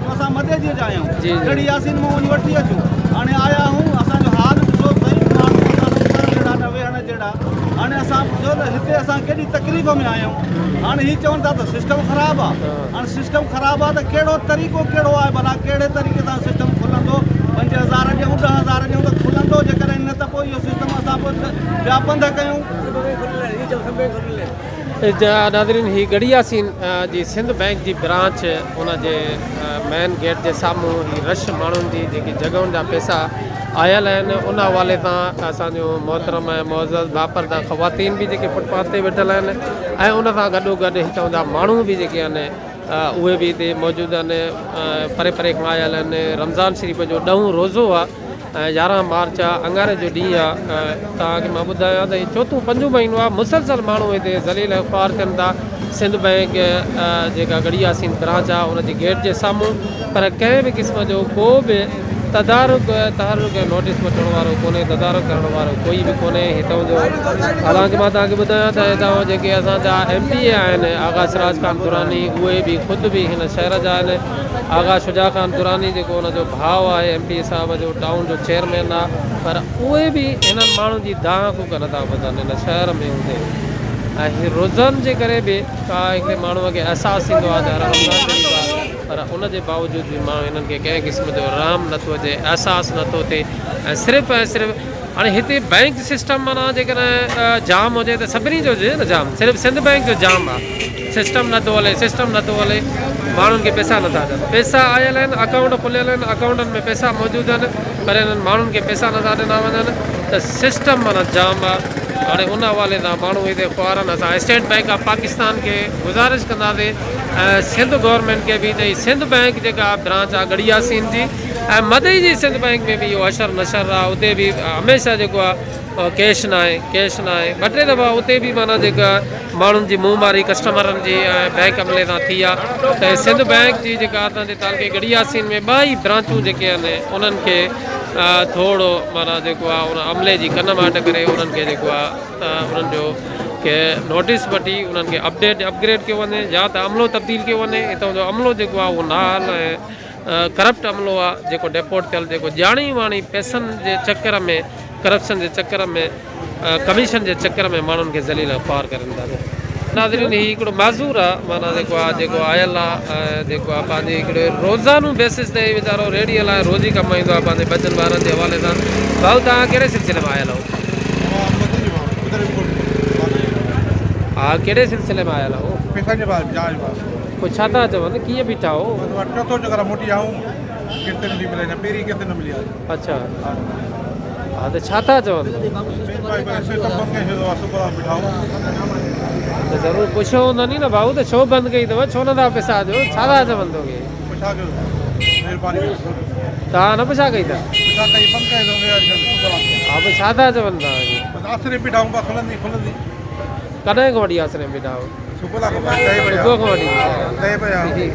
اچون اسان مدئجي جا آهيون ڳڙهي ياسين مان وڃي وٺي اچون هاڻي آيا آهيون اسان جو حال ڏسو غريب ماڻهو اسان نه اٿڻ جهڙا نه ويهڻ جهڙا هاڻي اسان ٻڌو ته هتي اسان ڪيڏي تڪليف ۾ آهيون هاڻي هي چون ٿا ته سسٽم خراب آهي هاڻي سسٽم خراب آهي ته ڪهڙو طريقو ڪهڙو آهي ڀلا ڪهڙي طريقي سان سسٽم کلندو 5000 ڏيون 10000 ڏيون ته کلندو جيڪڏهن نه ته پوء اهو سسٽم اسان پوء ٻيا پنڌ ڪيون. ناظرين هي ڳڙهي ياسين جي سنڌ بئنڪ جي برانچ ان جي مين گيٽ جي سامهون هي رش ماڻهن جي جيڪي جڳهن جا پئسا آيل آهن ان حوالي سان اسان جون محترم ۽ معزز باپرده خواتين به جيڪي فٽ پاٿ تي ويٺل آهن ۽ ان سان گڏو گڏ هتان جا ماڻهو به جيڪي آهن اهي به هتي موجود آهن پري پري کان آيل آهن رمضان شريف جو ڏهون روزو آهي ۽ 11 مارچ آ اڱاري جو ڏينهن آ توهان کي مان ٻڌايان ته هي چوٿون پنجون مهينو آ مسلسل ماڻهو هتي ذليل ۽ خوار ٿين ٿا سنڌ بئنڪ جيڪا ڳڙهي ياسين برانچ آ ان جي گيٽ جي سامهون پر ڪنهن به قسم جو ڪو به تدارڪ تحرڪ ۽ نوٽيس وٺڻ وارو ڪونهي تدارڪ ڪرڻ وارو ڪوئي به ڪونهي هتان جو حالانڪه مان توهان کي ٻڌايان ته هتان جيڪي اسان جا ايم پي اي آهن آغا سراج خان دراني اهي به خود به هن شهر جا آهن آغا شجاع خان دراني جيڪو ان جو ڀاء آهي ايم پي اي صاحب جو ٽائون جو چيئرمين آ پر اهي به هنن ماڻهن جي دانهن ڪوڪ نٿا ٻڌن هن شهر ۾ هوندي ۽ هي روزن جي ڪري به ڪا هڪڙي ماڻهو کي احساس ٿيندو آ ته رمضان شريف آ پر ان جي باوجود به ماڻهو هنن کي ڪنهن قسم جو رحم نٿو اچي احساس نٿو ٿئي ۽ صرف ۽ صرف هاڻي هتي بئنڪ سسٽم معنيٰ جيڪڏهن جام هجي ته سڀني جو هجي نه جام صرف سنڌ بئنڪ جو جام آ سسٽم نٿو هلي سسٽم نٿو هلي ماڻهن کي پئسا نٿا ڏين پئسا آيل آهن اڪائونٽ کليل آهن اڪائونٽن ۾ پئسا موجود آهن پر انهن ماڻهن کي پئسا نٿا ڏنا وڃن ته سسٽم معنيٰ جام آ هاڻي ان حوالي سان ماڻهو هتي خوار آهن اسان اسٽيٽ بئنڪ آف پاڪستان کي گذارش ڪنداسين ۽ سنڌ گورنمينٽ کي به ته هي سنڌ بئنڪ جيڪا برانچ آ ڳڙهي ياسين جي ۽ مدئي جي سنڌ بئنڪ ۾ به اهو حشر نشر آ اتي به هميشه جيڪو آ ڪيش ناهي ڪيش ناهي ٻه ٽي دفعا اتي به معنيٰ جيڪا ماڻهن جي منهن ماري ڪسٽمرن جي ۽ بئنڪ عملي سان ٿي آ ته سنڌ بئنڪ جي جيڪا اسان جي تعلقي ڳڙهي ياسين ۾ ٻه ئي برانچون جيڪي آهن انهن کي ٿورو معنيٰ جيڪو آ ان عملي جي ڪن ماٽ ڪري انهن کي جيڪو آ ته انهن جو کي نوٽيس وٺي انهن کي اپڊيٽ اپگريڊ ڪيو وڃي يا ته عملو تبديل ڪيو وڃي هتان جو عملو جيڪو آ اهو نااهل ۽ ڪرپٽ عملو آ جيڪو ڊيپورٽ ٿيل جيڪو ڄاڻي واڻي پئسن جي چڪر ۾ ڪرپشن جي چڪر ۾ ڪميشن جي چڪر ۾ ماڻهن کي ذليل ۽ خوار ڪرين ٿا پيا. ناظرين هي هڪڙو معذور آ معنيٰ جيڪو آ جيڪو آيل آ ۽ جيڪو آ پنهنجي هڪڙي روزانو بيسس تي ويچارو ريڙهي هلائي روزي ڪمائيندو آ پنهنجي ٻچن ٻارن جي حوالي سان ڀائو توهان ڪهڙي سلسلي ۾ آيل آهو؟ ها ڪهڙي سلسلي ۾ آيل آهو؟ پئسن جي باري ۾ جاء جي باري ۾. پوء ڇا ٿا چون ڪيئن بيٺا هو؟ چوٿون چڪر موٽي آيا آهيون قسط نٿي ملي اڃا پهرين قسط نه ملي آهي. اڇا ها ته ڇا ٿا چون؟ ته ضرور پڇيو هوندو ني نه ڀائو ته ڇو بند ڪئي اٿو ڇو نٿا پئسا ڏيو ڇا ٿا چون توکي؟ پڇا ڪيو مهرباني ڪري. توهان نه پڇا ڪئي ته؟ پڇا ڪئي بند ڪئي اٿئون ها پوء ڇا ٿا چون توهان کي؟ بس آسري بيٺا آهيون کلندي کلندي. ڪڏهن کان وٺي آسري ۾ بيٺا آهيو؟ صبح کان وٺي. صبح کان وٺي. ڏهين بجي. ٺيڪ.